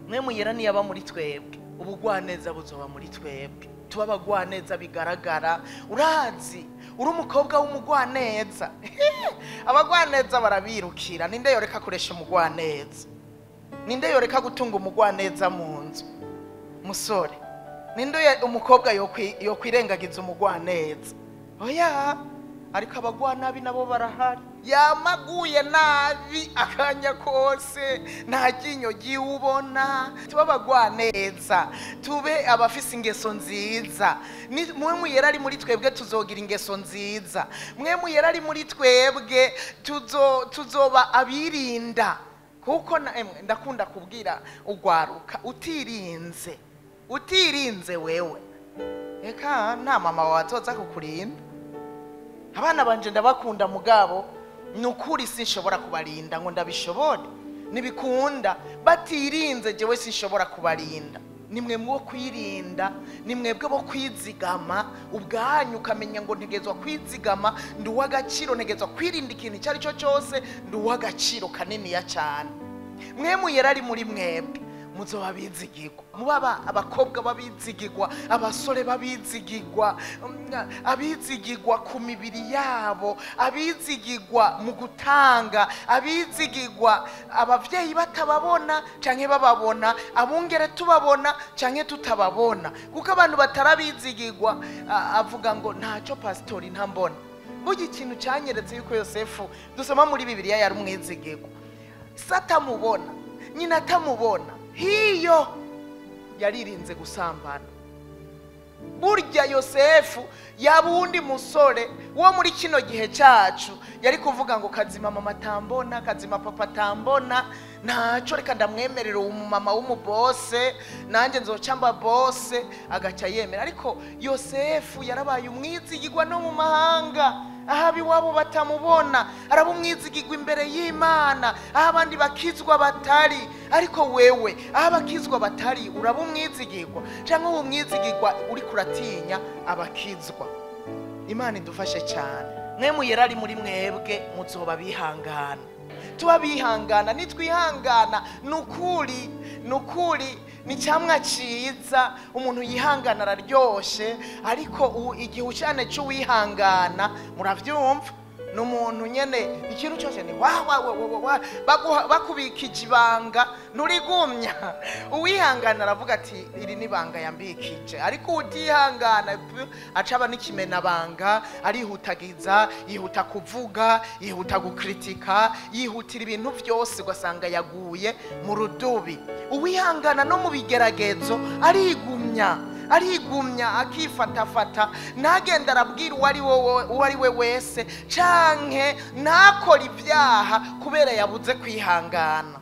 Mpwemu Yera niyaba muri twebwe, ubugwaneza buzoba muri twebwe, tuba abagwaneza bigaragara. Urazi uri umukobwa w'umugwaneza, abagwaneza barabirukira. Ninde yoreka kuresha umugwaneza? Ninde yoreka gutunga umugwaneza mu nzu? Musore, ninde umukobwa yokwirengagiza umugwaneza? Oya, ariko abagwanabi nabo barahari. Yamaguye nabi akanya kose, nta ryinyo ry'iwubona. Tube abagwaneza, tube abafise ingeso nziza. Mpwemu Yera ari muri twebwe tuzogira ingeso nziza. Mpwemu Yera ari muri twebwe tuzoba abirinda. Kuko ndakunda kubwira ugwaruka, utirinze, utirinze wewe, eka nta mama wawe azoza kukurinda. Abana banje ndabakunda, mugabo ni ukuri sinshobora kubarinda ngo ndabishobore, ntibikunda. Batirinze jewe sinshobora kubarinda. Ni mwe mwo kwirinda, ni mwebwe bo kwizigama ubwanyu, ukamenya ngo ntegezwa kwizigama, ndi uw'agaciro, ntegezwa kwirinda ikintu icyo ari cyo cyose, ndi uw'agaciro kaniniya cyane. Mpwemu Yera ari muri mwebwe, muzoba bizigirwa, mubaba abakobwa babizigirwa, abasore babizigirwa, abizigirwa ku mibiri yabo, abizigirwa mu gutanga, abizigirwa abavyeyi batababona canke bababona, abungere tubabona canke tutababona. Kuko abantu batarabizigirwa, avuga ngo ntacyo pasitori ntambona. Burya ikintu cyanyeretse yuko Yosefu dusoma muri Bibiliya yari umwizigirwa, se atamubona, nyina atamubona, hiyo yaririnze gusambana. Burya Yosefu yaba uwundi musore wo muri kino gihe cyacu yari kuvuga ngo kazima mama atambona, kazima papa atambona, ntacyo, reka ndamwemerera uwo mumama w'umubose, nanjye nzoca mba bose, agaca yemera. Ariko Yosefu yarabaye umwizigirwa no mu mahanga, aho ab'iwabo batamubona, araba umwizigirwa imbere y'Imana, aho abandi bakizwa batari. Ariko wewe aho abakizwa batari uraba umwizigirwa, cyangwa uwo umwizigirwa uri kuratinya abakizwa. Imana idufashe cyane. Mpwemu Yera ari muri mwebwe, muzoba bihangana. Tuba bihangana, nitwihangana nukuri, nukuri ni cyamwa ciza. Umuntu yihangana araryoshe, ariko igihe ucane cy'uwihangana muravyumva, ni umuntu nyene ikintu cyose ni wa wa wa wa wa, bakubikije ibanga nturigumya. Uwihangana aravuga ati iri ni banga yambikije, ariko utihangana acaba n'ikimenabanga, arihutagiza, yihuta kuvuga, yihuta gukritika, yihutira ibintu byose, ugasanga yaguye mu rudubi. Uwihangana no mu bigeragezo arigumya, arigumya, akifatafata, ntagenda arabwira uwo ari we wese, canke ntakora ibyaha kubera yabuze kwihangana.